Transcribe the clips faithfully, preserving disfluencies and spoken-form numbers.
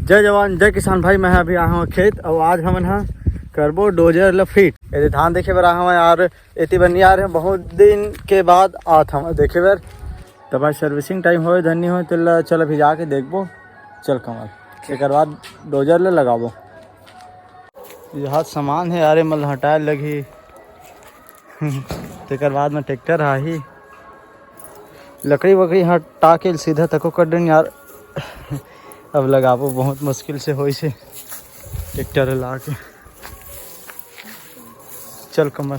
जय जवान, जय किसान भाई। मैं अभी आए हँव खेत अउ आज हमन ह करबो डोजर ल फिट। एदे धान देखे बर आए हँव यार, एती बर नइ आए रहेंव, बहुत दिन के बाद आत हँव देखे बर। त भाई servicing time होय धन नइ होय, तेला चल अभी जाके देखबो। चल कमल, एकर बाद डोजर ल लगाबो। ये हा सामान हे यार, एमन ल हटाए लगही। तेकर बाद में ट्रैक्टर आही। लकड़ी वकड़ी हटा के सीधा तको कर देन यार। अब लगाबो, बहुत मुश्किल से होइस हे ट्रैक्टर ला के। चल कमल।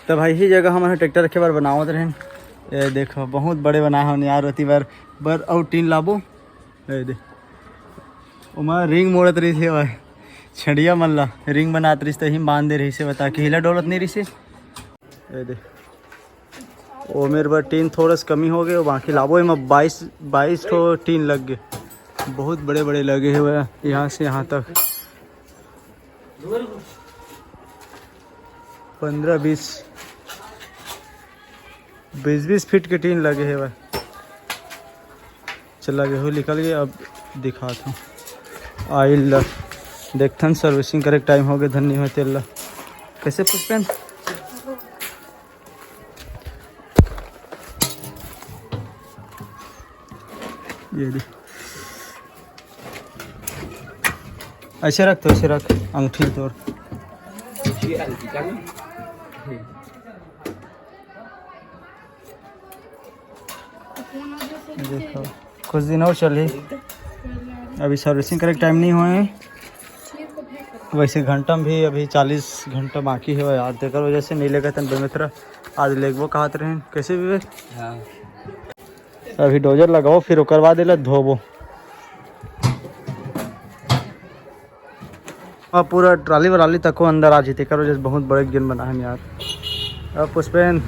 त भाई, इही जगह हमन ह ट्रैक्टर रखे बर बनावत रहेन। ये देखो, बहुत बड़े बनाए हन यार, ओती बर, बर अउ टीन लाबो। ए दे, ओमा रिंग मोड़त रहिस हे भाई, छड़िया मन ला रिंग बनात रहिस, तही म बांध दे रहिस हे, बता के हिला डोलत नइ रहिस हे। ए दे, ओ मेर बर टीन थोड़ा सा कमी हो गए, बाकी लाबो एमा बाईस, बाईस ठो टीन लग गए, बहुत बड़े बड़े लगे हे भाई, यहाँ से यहाँ तक। पंद्रह बीस, बीस बीस फीट के टीन लगे हे भाई। चला गेहूँ निकल गए, अब दिखात हूँ आइल ला। देखथन servicing करे के time हो गए, धन नइ होय तेल ला। कैसे पुष्पेन? ये दे। ऐसे रख तो, ऐसे रख, अंगठी तोर। देखो, कुछ दिन और चलही, अभी servicing करे के time नइ होय। वैसे घंटा में भी अभी चालीस घंटा बाकी हे यार, तेकर वजह से नइ लेगत हन बेमेतरा। आज लेगबो कहत रहेन, कैसे विवेक? हाँ। अभी डोजर लगाओ, फिर ओकर बाद एला धोबो। अब पूरा ट्राली वराली तको अंदर आ जही, तेकर वजह से बहुत बड़े गेन बना हे यार। अब पुष्पेन।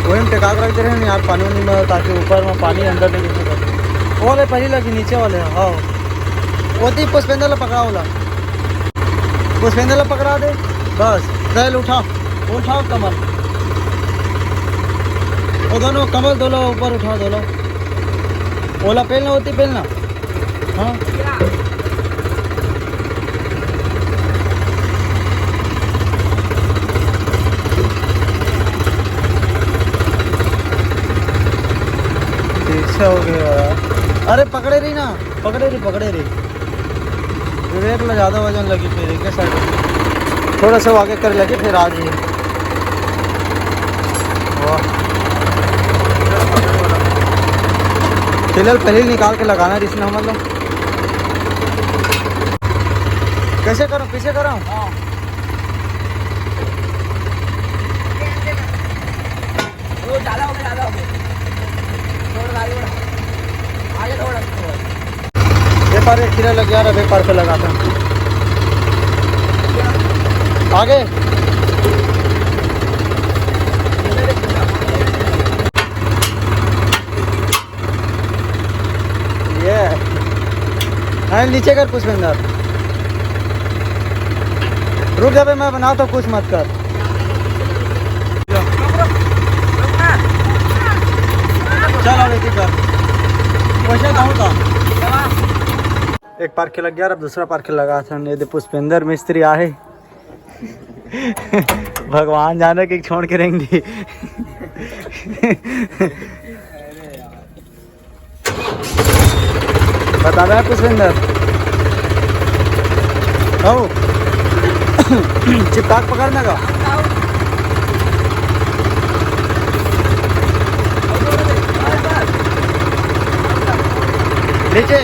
वही में टेका के रख दे रहे हैं यार, पानी उनी में, ताकि ऊपर में पानी अंदर नहीं घुस सके। वो वाले पहली लगी, नीचे वाले, हाँ। वो दी पुष्पेंद्र ला पकड़ा वाला। पुष्पेंद्र ला पकड़ा दे, बस। चल उठा, उठाओ कमल। वो दोनों कमल दोनों ऊपर उठा, दोनों। ओला पेलना होती, पेलना। हाँ। पीछे हो गया। अरे पकड़े रही ना, पकड़े रही, पकड़े रही। ब्रेक ला ज्यादा वजन लगी, फिर एक साइड थोड़ा सा आगे कर लगे, फिर आ जाइए। वाह। फिलहाल पहले निकाल के लगाना है, इसमें हम लोग। कैसे करो, पीछे करो। हाँ। वो ज्यादा हो गया, ज्यादा हो गया। छोड़ गाड़ी, छोड़। आगे छोड़, आगे छोड़। ये पार एक खीरा लग गया, अब एक पार पे लगाता हूँ। आगे। ये। हाँ, नीचे कर पुष्पेंद्र। रुक जा बे, मैं बना तो कुछ मत कर। चल, अब एक ही कर। वैसे तो होता। एक पार्क लग गया, अब दूसरा पार्क लगा था। ये दे पुष्पेंद्र मिस्त्री आहे। भगवान जाने कि छोड़ के रहेंगे। बता रहा है पुष्पेंद्र। हो। चिपका के पकड़ना का। नीचे।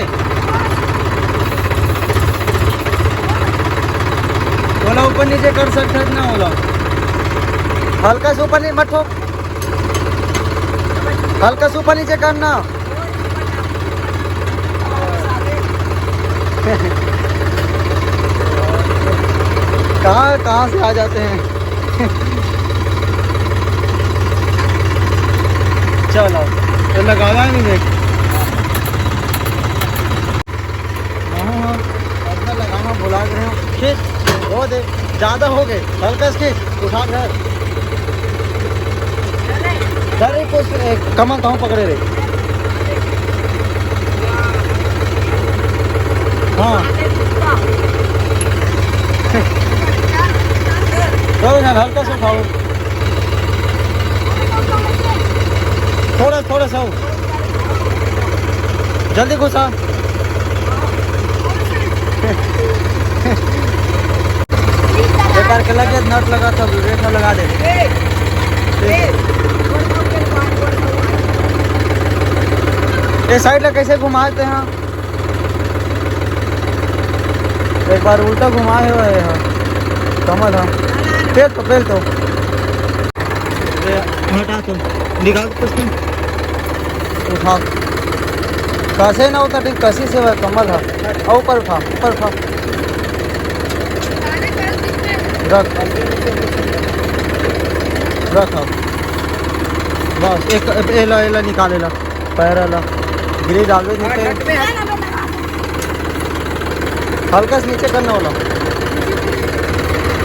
ओला ऊपर नीचे कर सकथस ना ओला। हल्का से ऊपर नहीं, मत ठोक। हल्का से ऊपर नीचे करना। कहाँ कहाँ से आ जाते हैं। चलो, तो लगाना नहीं देख। हाँ, हाँ, अपना लगाना भुला गए हो। खींच, वो दे, ज्यादा हो गए, हल्का से खींच, उठा घर। अरे कुछ, ए, कमल कहाँ पकड़े रे? हाँ। चलो ना, हल्का से उठाओ। थोड़ा, थोड़ा सा। जल्दी घुसा। एक बार के लगे नट लगा, सब रेट में लगा दे। ये साइड ला कैसे घुमाते हैं? एक बार उल्टा घुमा है वो, ये है। कमल है। पेल तो, पेल तो। ये हटा तो। निकाल तो उसको। उठा। कसे ना होता, ठीक कसी से वह कमल है। और ऊपर उठा, ऊपर उठा। रख। रख अब। बस, एक, एला, एला निकाल, एला। पैर वाला। गिरी डाल दे, हाँ, नीचे। नट में है। हल्का से नीचे करना वाला।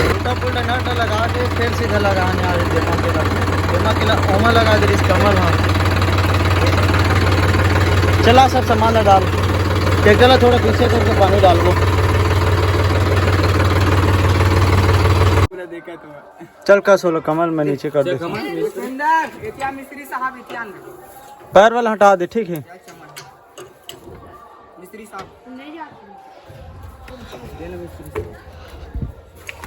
उल्टा पुल्टा नट लगा के फिर सीधा लगाने आ रहे, दिमाग के लगा, दिमाग के लगा, ओमा लगा दे, इस कमल, हाँ। चला सब सामान ला डाल। ट्रैक्टर ला थोड़ा पीछे करके पानी डाल वो। पूरा देखा तो। चल, कस होलो कमल, मैं नीचे कर देता हूँ। सुंदर, एतिया मिस्त्री साहब, एतिया आन। पैर वाला हटा दे, ठीक है। मिस्त्री साहब।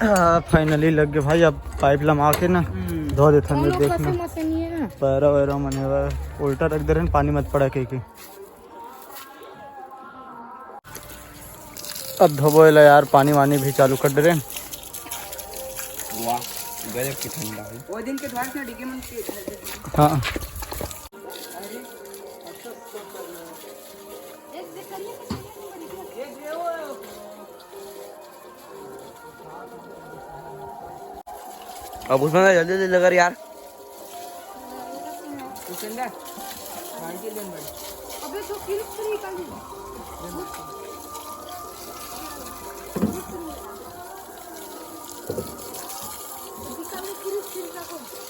हाँ, finally लग गए भाई। अब पाइप लमा के ना हम्म। धो देथन, कोनो देख ना। कसे मसे नहीं है ना। पैरा वैरा मने हुआ, उल्टा रख दे रहे, पानी मत पड़ा के, के। अब धोबो एला यार, पानी वानी भी चालू कर दे रहे। वाह, गजब की ठंडा है। वो दिन के धोए से डिग्गी मन के। हाँ। अब उसमें ना जल्दी जल्दी लगा यार। अबे तो किल्स निकल गई।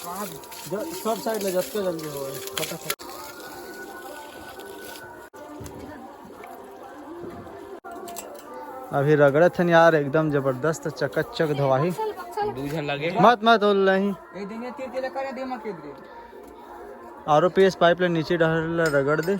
हाँ, ज-, सब साइड ले जतके जल्दी हो, फटाफट। अभी रगड़त हन यार, एकदम जबरदस्त चकाचक धोवाही। बक्सल, बक्सल। दू झन लगे हे। मत, मत, ओल नहीं। ए, देने तीर तिला करे दे, मत के दे। R O P S pipe ले नीचे डहर ला रगड़ दे।